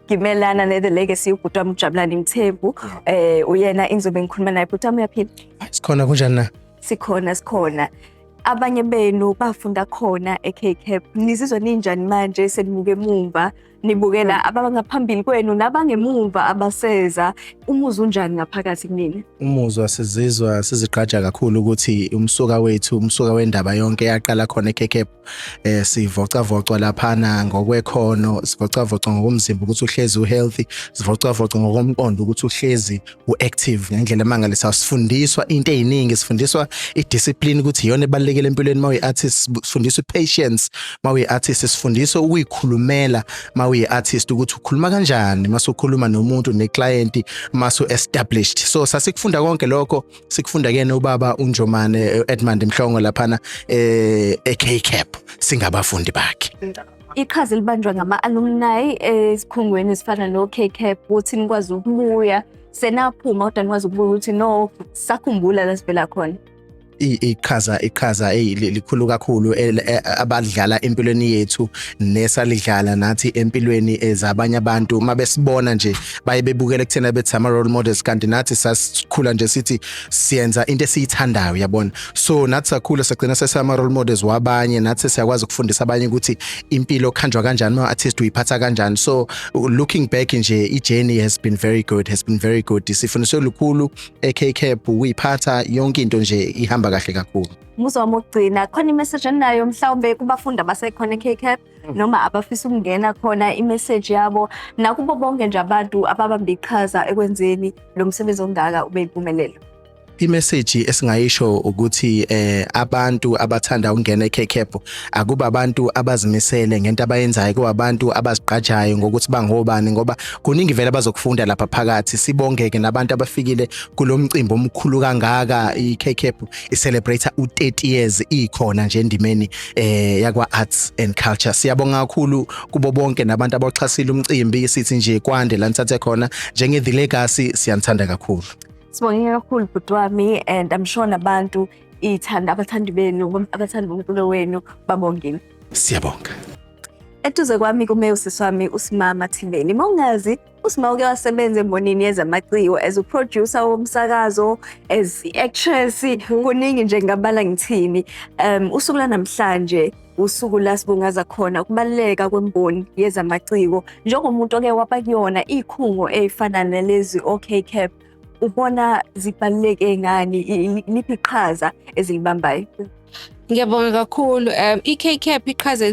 Ngimelana ne-The Legacy, ubhuti wami uJabulani Mthembu. Uyena inzobe ngikhuluma naye. Bhuti wami, uyaphila? Sikhona, kunjani na? Sikhona, sikhona. Abanye benu bafunda khona e-KCAP. Nizizwa ninjani manje senibuke emumva, nibukela abangaphambili kwenu nabangemumva abaseza? Umuzwa unjani ngaphakathi kunina? Umuzwa, sizizwa sizigqaja kakhulu ukuthi umsuka wethu, umsuka wendaba yonke yaqala khona eKCAP. Sivocavocwa laphana ngokwekhono, sivocavoca ngokomzimba ukuthi uhlezi uhealthy, sivocavoca ngokomqondo ukuthi uhlezi uactive ngendlela emangalisayo. Sifundiswa into eziningi, sifundiswa idiscipline ukuthi iyona ebalulekile. ebalulekile empilweni uma uyi-artist. Sifundiswa i-patience uma uyi-artist, sifundiswa ukuyikhulumela uma uyi-artist, ukuthi ukhuluma kanjani mase ukhuluma nomuntu, ne-client, mase established. So sasikufunda konke lokho, sikufunda ke nobaba uNjomane Edmund Mhlongo laphana eKCAP, singabafundi bakhe. Iqhaza elibanjwa ngama-alumni esikhungweni esifana no-KCAP ukuthi nikwazi ukubuya senaphuma, kodwa nikwazi ukubuya ukuthi no, sakhumbula la sivela khona. Iqhaza likhulu kakhulu abadlala empilweni yethu nesalidlala nathi empilweni ezabanye abantu. Uma besibona nje baye bebukele kuthina bethi ama role models, kanti nathi sasikhula nje sithi siyenza into esiyithandayo, yabona. So nathi sakhula sagcina sesama role models wabanye, nathi siyakwazi ukufundisa abanye ukuthi impilo khanjwa kanjani, uma artist uyiphatha kanjani. So looking back nje, i-journey has been very good, has been very good. Sifundiswe lukhulu e-KCAP, ukuyiphatha yonke into nje ihamba kahle kakhulu. Umbuzo wami wokugcina, khona imessage anayo mhlawumbe kubafundi abasekhona e-KCAP noma abafisa ukungena khona, imessage yabo nakubo bonke nje abantu ababamba iqhaza ekwenzeni lo msebenzi ongaka ube yimpumelelo? Imessage esingayisho ukuthi abantu abathanda ukungena eKCAP akuba abantu abazimisele ngento abayenzayo, kuba abantu abazigqajayo ngokuthi bangobani, ngoba kuningi vele abazokufunda lapha phakathi. Sibongeke nabantu abafikile kulomcimbi omkhulu kangaka. iKCAP i-celebrate u30 years ikhona nje endimeni yakwa arts and culture. Siyabonga kakhulu kubo bonke nabantu abaxhasile umcimbi. Sithi nje kwande la nithathe khona njenge The Legacy, siyanithanda kakhulu. Sibonge kakhulu, bhuti wami, and I'm sure nabantu ithanda abathandi benu, abathandi bomculo wenu babongile. Siyabonga. Eduze kwami kume usisi wami uSimama Thibeni. Uma ungazi, uSima uke wasebenza embonini yezamaciko as uproducer womsakazo, as i-actress, kuningi nje ngabala ngithini. Usuku lanamhlanje usuku la sibungaza khona ukubaluleka kwemboni yezamaciko. Njengomuntu oke waba kuyona, ikhungo ey'fana nalezi o-KCAP, ubona zibaluleke ngani? Liphi iqhaza ezilibambayo? Ngiyabonga kakhulu. I-KCAP iqhaza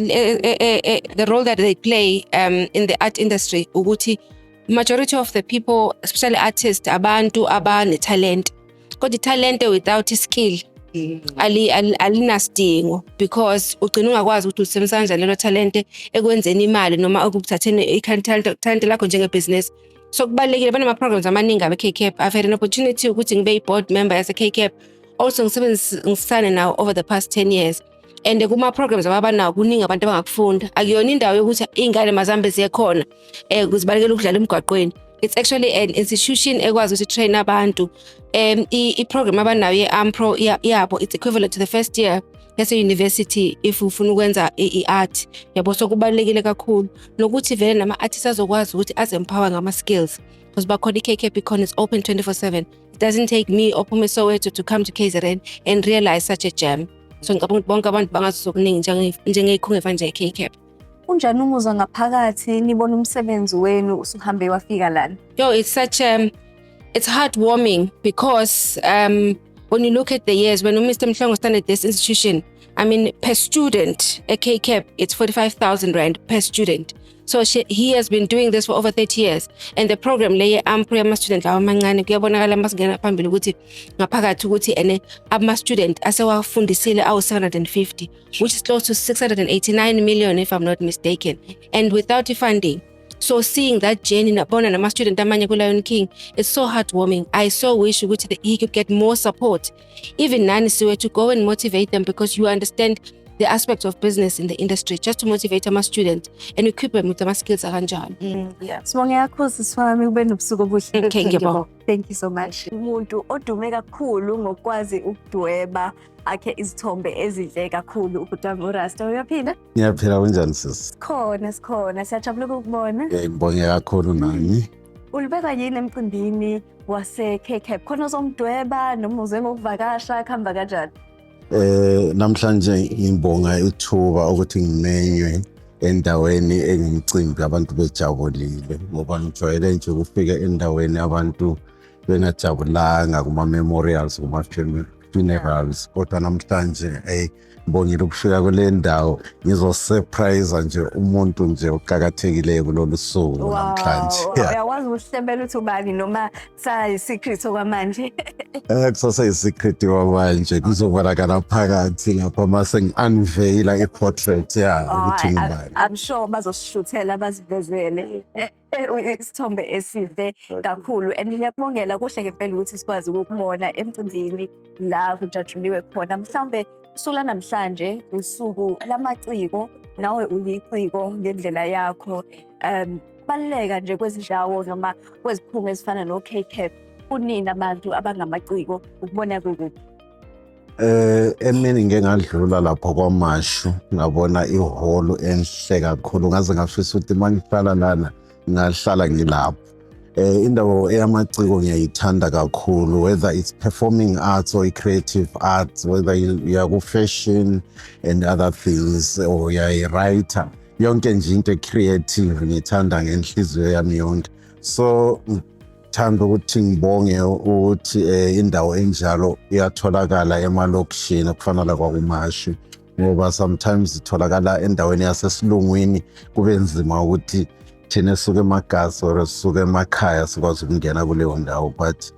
the role that they play in the art industry ukuthi majority of the people, especially artists, abantu abane-talent. Kodwa i-talent without skill alinasidingo because ugcina ungakwazi ukuthi ulisebenzisa kanjani lelo talent ekwenzeni imali noma ekuthatheni i-talent lakho njengebhizinisi. So kubalulekile, banama-programs amaningi abe-KCAP. I've had an opportunity ukuthi ngibe i-board member yase-KCAP. Also ngisebenzisane nawo over the past 10 years. And kuma-programs ababanawo kuningi abantu abangakufunda. Akuyona indawo yokuthi iy'ngane mazihambe ziye khona kuzibalekela ukudlala emgwaqweni. It's actually an institution ekwazi ukuthi train abantu. I-program abanayo ye-AMPRO yabo, it's equivalent to the first year yase-university if ufuna ukwenza i-art. Yabo, so kubalulekile kakhulu nokuthi vele nama-artists azokwazi ukuthi azi-empower ngama-skills because bakhona i-KCAP ikhona, is open 24/7. It doesn't take me ophuma eSoweto to come to KZN and realize such a gem. So ngicabanga ukuthi bonke abantu bangazuza okuningi njengey'khungo ey'fana njenge-KCAP. Unjani umuzwa ngaphakathi nibona umsebenzi wenu usuhambe wafika lana? Yo, it's heartwarming because when you look at the years when Mr. Mhlongo started this institution, I mean, per student at KCAP, it's 45,000 rand per student. So he has been doing this for over 30 years. And the program le AMPRO yama-student lawa amancane, kuyabonakala masingena phambili ukuthi ngaphakathi ukuthi ene ama-student asewafundisile awu-750, which is close to 689 million if I'm not mistaken. And without funding. So seeing that journey, nabona nama-student amanye ku-Lion King, it's so heartwarming. I so wish ukuthi he could get more support. Even nani siwe to go and motivate them because you understand the aspects of business in the industry, just to motivate ama-student and equip them with ama-skills akanjalo. Sibonge kakhulu, sisi wami, ube nobusuku obuhle. Okay, ngiyabonga. Thank you so much. Umuntu odume kakhulu ngokwazi ukudweba akhe izithombe ezinhle kakhulu, ubhuti wami uRasta, uyaphila? Ngiyaphila, kunjani sisi? Sikhona, sikhona, siyajabula ukukubona. Ngibonge kakhulu nami. Ulibeka yini emcimbini wase-KCAP? Khona ozomdweba noma uze ngokuvakasha, kuhamba kanjani? Namhlanje ngibonga ithuba ukuthi ngimenywe endaweni engumcimbi abantu bejabulile, ngoba ngijwayele nje ukufika endaweni abantu bengajabulanga kuma memorials, kuma funeral. ama-funerals, kodwa namhlanje, ey, ngibongile ukufika kule ndawo, ngizosurprise nje umuntu nje oqakathekileyo kulolu suku namhlanje. Yeah. Uyakwazi ukuhlebela ukuthi ubani noma sayi-secret okwamanje? Kusase-secret kwamanje, kuzobonakala phakathi lapha mase ngi-unveila i-portrait ya ukuthi ngubani. I'm sure bazosishuthela basivezele isithombe esihle kakhulu, and ngiyakubongela, kuhle ngempela ukuthi sikwazi ukukubona emcimbini la kujatshuliwe khona. Mhlawumbe usuku lanamhlanje usuku lamaciko, nawe uyiciko ngendlela yakho. Kubaluleka nje kwezindawo noma kwezikhungo ezifana no-KCAP kunini abantu abangamaciko, ukubona kukuphi? Emini ngike ngadlula lapho kwaMashu, ngabona ihholo enhle kakhulu, ngaze ngafisa ukuthi uma ngihlala lana ngahlala ngilapho. Indawo eyamaciko ngiyayithanda kakhulu, whether it's performing arts or creative arts, whether uya ku-fashion and other things or uyayi-writer, yonke nje into creative ngithanda ngenhliziyo yami yonke. So ngithanda ukuthi ngibonge ukuthi indawo enjalo iyatholakala emalokishini kufana la kwakuMashu, ngoba sometimes itholakala endaweni yasesilungwini, kube nzima ukuthi thina esuke emagasi or esuke emakhaya sikwazi ukungena kuleyo ndawo. But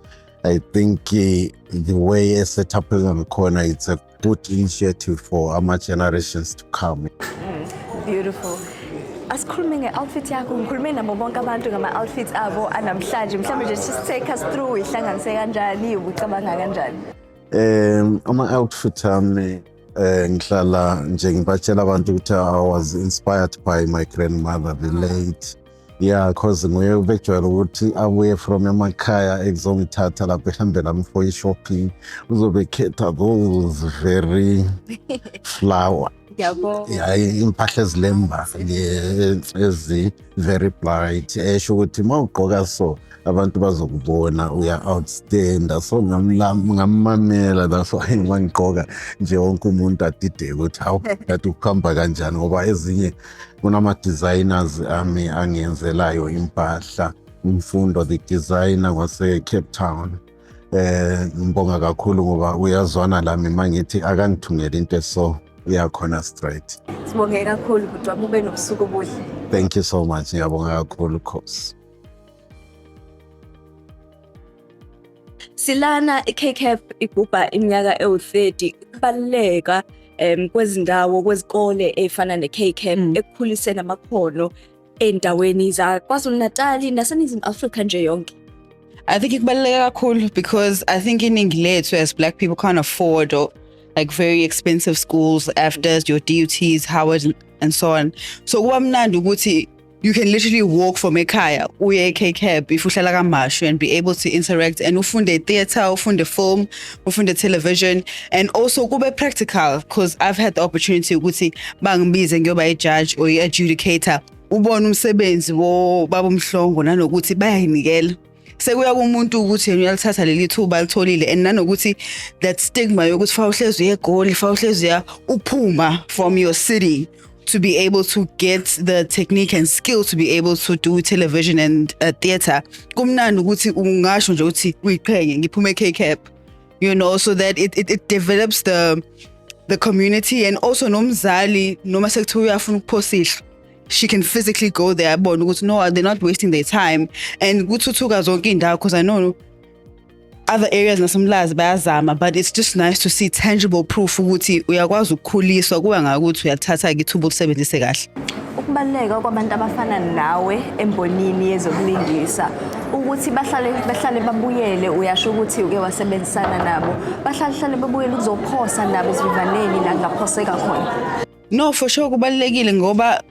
I think the way esetup ngakhona, it's a good initiative for ama-generations to come. Beautiful. Asikhulume nge-outfit yakho. Ngikhulume nabo bonke abantu ngama-outfits abo anamhlanje. Mhlawumbe nje just take us through, ihlanganise kanjani, ubucabanga kanjani? Ama-outfit ami, ngihlala nje ngibatshela abantu ukuthi I was inspired by my grandmother, the late. Yeah, cause nguye ubejwayele ukuthi abuye from emakhaya ekuzongithatha lapho ehambe nami for i-shopping, uzobe khetha those very flower Ngiyabonga. Yeah, impahla ezilembali ezi very bright, esho ukuthi uma ugqoka so abantu bazokubona, uya outstander. So ngamamela, that's why uma ngigqoka nje wonke umuntu adideke ukuthi hawu, kanti ukuhamba kanjani, ngoba ezinye kunama-designers ami angenzelayo impahla, Umfundo the designer wase-Cape Town. Ngibonga kakhulu ngoba uyazwana lami, mangithi akangithungele into eso, uyakhona straight. Sibonge kakhulu, bhuti wami, ube nobusuku obuhle. Thank you so much, ngiyabonga kakhulu, Khosi. Silana i-KCAP igubha iminyaka ewu-30. Kubaluleka kwezindawo, kwezikole ey'fana ne-KCAP ekukhuliseni amakhono ey'ndaweni zaKwaZulu Natali naseNingizimu Afrika nje yonke. I think kubaluleke kakhulu because I think iningi lethu as black people can't afford or like very expensive schools, AFDAs, your DUTs, Howard and so on. So kuba mnandi ukuthi you can literally walk from ekhaya uye e-KCAP if uhlala KwaMashu and be able to interact and ufunde theatre, ufunde film, ufunde television, and also kube practical because I've had the opportunity ukuthi bangibize ngiyoba i-judge or i-adjudicator, ubone umsebenzi wobaba uMhlongo nanokuthi bayayinikela, sekuya kumuntu ukuthi yena uyalithatha leli thuba alitholile, and nanokuthi that stigma yokuthi fa uhlezi uye eGoli, fa uhlezi uya uphuma from your city to be able to get the technique and skill to be able to do television and theatre. Kumnandi ukuthi ungasho nje ukuthi uyiqhenye, ngiphume e-KCAP, so that it develops the community, and also nomzali noma sekuthiwa uyafuna ukuphosa ihlo, she can physically go there, abone ukuthi no, they're not wasting their time, and kuthuthuka zonke iy'ndawo, because I know other areas nasemlazi bayazama, but it's just nice to see tangible proof ukuthi uyakwazi ukukhuliswa, kuba ngakuthi uyalithatha-ke ithuba ulisebenzise kahle. Ukubaluleka kwabantu abafana nawe embonini yezokulingisa ukuthi bahlale bahlale babuyele, uyasho ukuthi uke wasebenzisana nabo, bahlale hlale babuyele ukuzophosa nabo esivivaneni la kungaphoseka khona. No, for sure kubalulekile, ngoba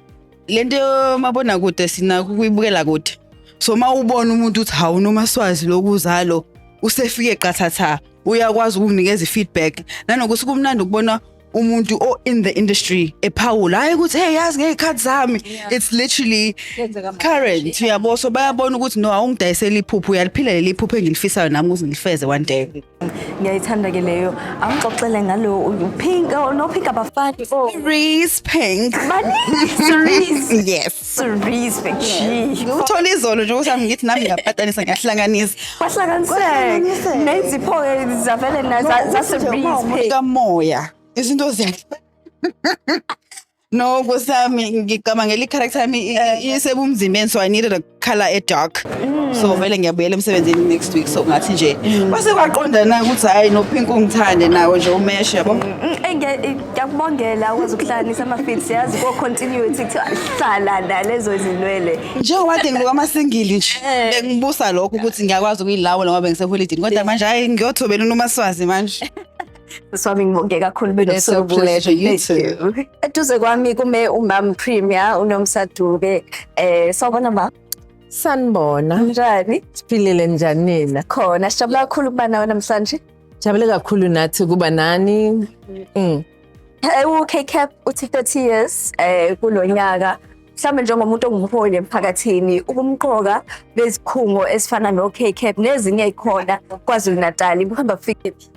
lento yomabonakude sinakho ukuyibukela kude, so uma ubona umuntu uthi hawu, noma swazi lokuzalo usefike qathatha, uyakwazi ukukunikeza i-feedback, nanokuthi kumnandi ukubona. Umuntu o in the industry ephawula, hayi ukuthi, "Hey, yazi ngezikhathi zami." It's literally current, uyabo? So bayabona ukuthi no, awungidayisela iphupho, uyaliphila leli iphupho engilifisayo nami ukuze ngilifeze one day. Ngiyayithanda ke leyo. Angixoxele ngalo pink, oh, no, pink abafani, oh. Cerise pink. Bani? Cerise. Yes. Cerise pink. Gee. Uthola izolo nje ukuthi ngithi nami ngiyapatanisa, ngiyahlanganisa. Kwahlanganiseka nezipho-ke zavele za-cerise pink. Kamoya izinto ziya no, kusami ngicabangela i-character yami isebumzimbeni, so I needed a color e dark. So vele ngiyabuyela emsebenzini next week, so ngathi nje kwase kwaqonda na ukuthi hayi, no pink ungithande nawo nje umeshe, yabo. Ngiyakubongela ukwazi ukuhlanganisa ama-fits, yazi, ko-continuity kuthiwa hlala nalezo zinwele. Njengoba kade ngiluka amasingili nje, bengibusa lokho ukuthi ngiyakwazi ukuyilawula ngoba bengiseholidini, kodwa manje hayi, ngiyothobela unomaswazi manje. Siswami, ngibonge kakhulu. It's a pleasure, you too. Eduze kwami kume umam Premier uNomsa Dube. Sawubona ma. Sanibona. Njani? Siphilile, njani nina? Khona, sijabula kakhulu ukuba nawe namhlanje. Jabule kakhulu nathi kuba nani. U-KCAP uthi 30 years kulo nyaka. Mhlawumbe njengomuntu ongumholi emphakathini, ubumqoka bezikhungo ezifana no-KCAP nezinye ey'khona KwaZulu Natal buhamba bufike phi?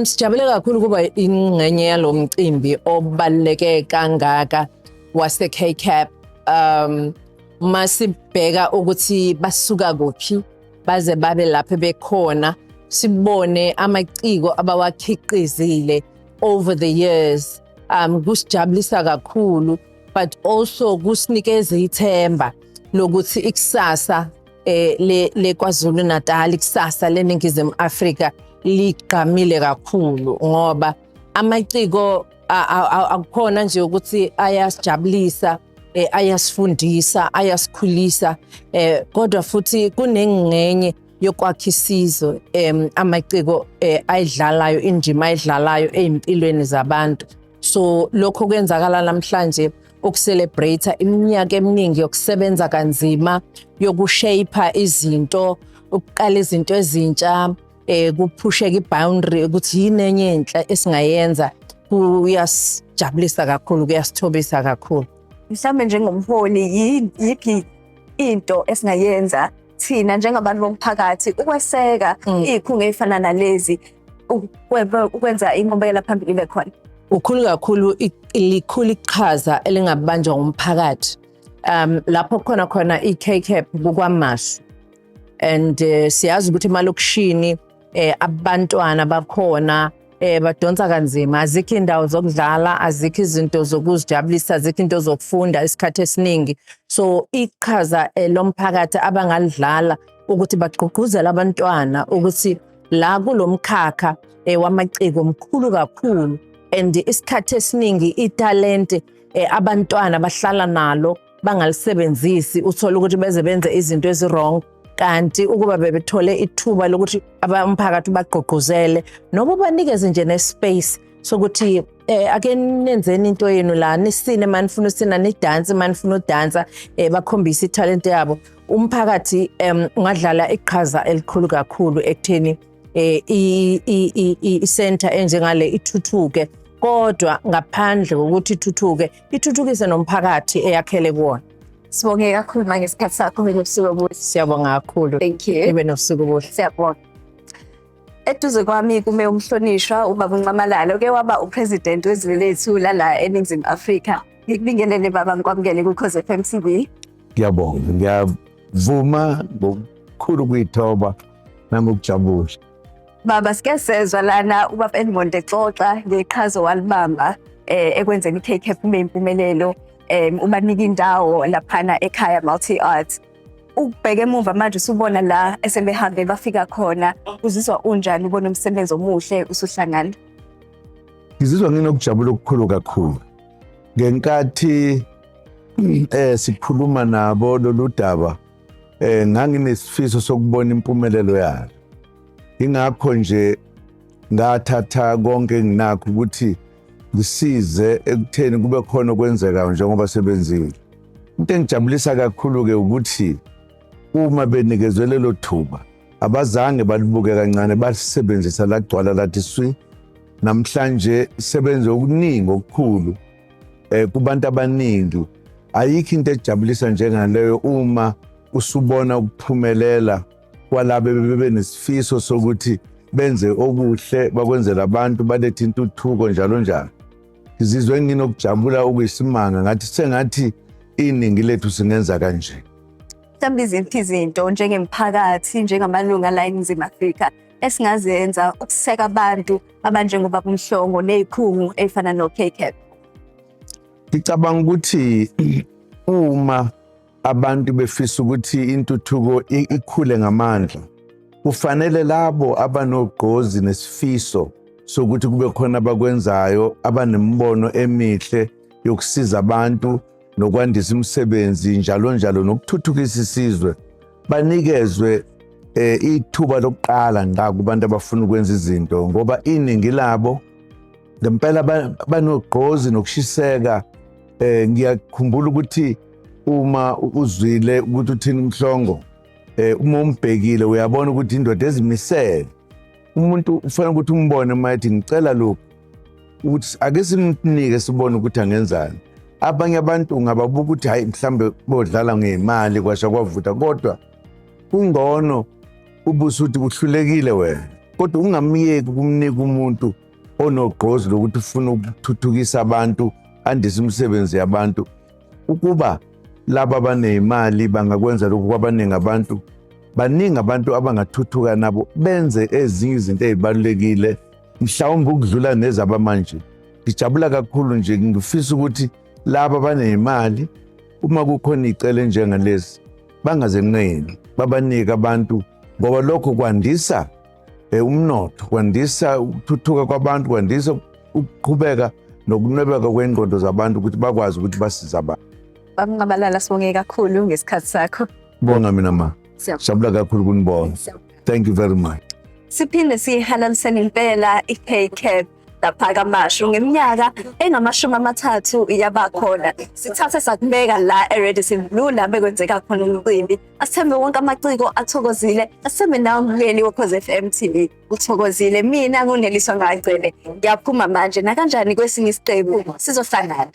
Sijabule kakhulu kuba ingxenye yalo mcimbi obaluleke kangaka wase KCAP. Masibheka ukuthi basuka kuphi baze babe lapho bekhona, sibone amaciko abawakhiqizile over the years. Kusijabulisa kakhulu, but also kusinikeza ithemba lokuthi ikusasa le KwaZulu Natal, ikusasa leNingizimu Afrika ligqamile kakhulu, ngoba amaciko akukhona nje ukuthi ayasijabulisa, ayasifundisa, ayasikhulisa, kodwa futhi kunengxenye yokwakha isizwe amaciko ayidlalayo, indima ayidlalayo ey'mpilweni zabantu. So lokho kwenzakala namhlanje, ukucelebrate iminyaka eminingi yokusebenza kanzima, yokushape izinto, ukuqala izinto ezintsha, kuphusheka iboundary ukuthi yini enye enhle esingayenza, kuyasijabulisa kakhulu, kuyasithobisa kakhulu. Mhlawumbe njengomholi, yiphi into esingayenza thina njengabantu bomphakathi ukweseka iy'khungo ey'fana nalezi, ukwenza inqubekela phambili ibe khona? Ukhulu kakhulu, likhulu iqhaza elingabanjwa ngumphakathi. Lapho khona khona i-KCAP kuKwaMashu, and siyazi ukuthi emalokishini abantwana bakhona badonsa kanzima, azikho indawo zokudlala, azikho izinto zokuzijabulisa, azikho into zokufunda isikhathi esiningi. So iqhaza lomphakathi abangalidlala ukuthi bagqugquzele abantwana ukuthi la kulomkhakha wamaciko mkhulu kakhulu, and isikhathi esiningi italente abantwana bahlala nalo bangalisebenzisi, uthola ukuthi beze benze izinto ezi-wrong, kanti ukuba bebethole ithuba lokuthi umphakathi bagqugquzele noma ubanikeze nje nespace sokuthi ake nenzeni into yenu la, nisine manifuna usina, nidanse manifuna udansa, bakhombise italent yabo, umphakathi ungadlala iqhaza elikhulu kakhulu ekutheni i-center enjengale ithuthuke, kodwa ngaphandle kokuthi ithuthuke, ithuthukise nomphakathi eyakhele kuwona. Sibonge kakhulu ma ngesikhathi sakho, ube nobusuku obuhle. Siyabonga kakhulu. Thank you. Ibe nobusuku obuhle. Siyabonga. Eduze kwami kume umhlonishwa ubaba uNxamalala, oke waba upresident wezwe lethu lala eNingizimu Afrika. Ngikubingelele baba, ngikwamukele kuKhozi FM TV. Ngiyabonga, ngiyavuma ngokukhulu ukuyithoba nangokujabula. Baba, sike sezwa lana ubaba Edmond exoxa ngeqhaza walibamba ekwenzeni i-KCAP ibe impumelelo, ubanika indawo laphana ekhaya Multi Arts. Ukubheka emuva manje usubona la esebehambe bafika khona, uzizwa unjani ubona umsebenzi omuhle usuhlangana? Ngizizwa nginokujabula okukhulu kakhulu. Ngenkathi sikhuluma nabo lolu daba, nganginesifiso sokubona impumelelo yalo. Ingakho nje ngathatha konke enginakho ukuthi ngisize ekutheni kube khona okwenzekayo njengoba sebenzile. Into engijabulisa kakhulu-ke ukuthi uma benikezwe lelo thuba, abazange balibuke kancane, balisebenzisa lagcwala lathi swi. Namhlanje sebenze okuningi okukhulu kubantu abaningi. Ayikho into ejabulisa njengaleyo uma usubona ukuphumelela kwalabo bebenesifiso sokuthi benze okuhle, bakwenzela abantu, balethe intuthuko njalo njalo. Ngizizwe nginokujabula okuyisimanga, ngathi sengathi iningi lethu singenza kanje. Mhlawumbe iziphi izinto njengemphakathi, njengamalunga la eNingizimu Afrika esingazenza ukuseka abantu abanjengobaba uMhlongo ney'khungu ey'fana no-KCAP? Ngicabanga ukuthi uma abantu befisa ukuthi intuthuko ikhule ngamandla, kufanele labo abanogqozi nesifiso sokuthi kube khona abakwenzayo, abanemibono emihle yokusiza abantu nokwandisa imisebenzi njalo njalo nokuthuthukisa isizwe, banikezwe ithuba lokuqala ngqa kubantu abafuna ukwenza izinto, ngoba iningi labo ngempela banogqozi nokushiseka. Ngiyakhumbula ukuthi uma uzwile ukuthi uthini uMhlongo, uma umbhekile uyabona ukuthi indoda ezimisele. Umuntu ufanele ukuthi umbone uma ethi ngicela lokhu, ukuthi ake simnike sibone ukuthi angenzani. Abanye abantu ungababuka ukuthi hayi, mhlambe bodlala ngemali kwasha kwavutha, kodwa kungcono ubusuthi uhlulekile wena, kodwa ungamyeki ukumnika umuntu onogqozi lokuthi ufuna ukuthuthukisa abantu, andise imisebenzi yabantu. Ukuba laba abaneyimali bangakwenza lokhu kwabaningi abantu, baningi abantu abangathuthuka nabo benze ezinye izinto ey'balulekile, mhlawumbe ukudlula nezabamanje. Ngijabula kakhulu nje, ngifisa ukuthi laba abaneyimali, uma kukhona icele njengalesi, bangazenqeni, babanike abantu, ngoba lokho kwandisa umnotho, kwandisa ukuthuthuka kwabantu, kwandisa ukuqhubeka nokunwebeka kwengqondo zabantu ukuthi bakwazi ukuthi basize abantu. Baba Nxamalala, sibonge kakhulu ngesikhathi sakho. Bonga mina ma. Siyabonga. Jabula kakhulu kunibona. Thank you very much. Siphinde siyihalalisele impela i-KCAP lapha KwaMashu ngeminyaka engamashumi 30 yabakhona. Sithathe sakubeka la e-Radisson Blu la bekwenzeka khona umcimbi. Asithembe wonke amaciko athokozile, asithembe nawe mbukeli woKhozi FM TV uthokozile. Mina nguNeliswa Ngacele, ngiyaphuma manje, nakanjani kwesinye isiqephu sizohlangana.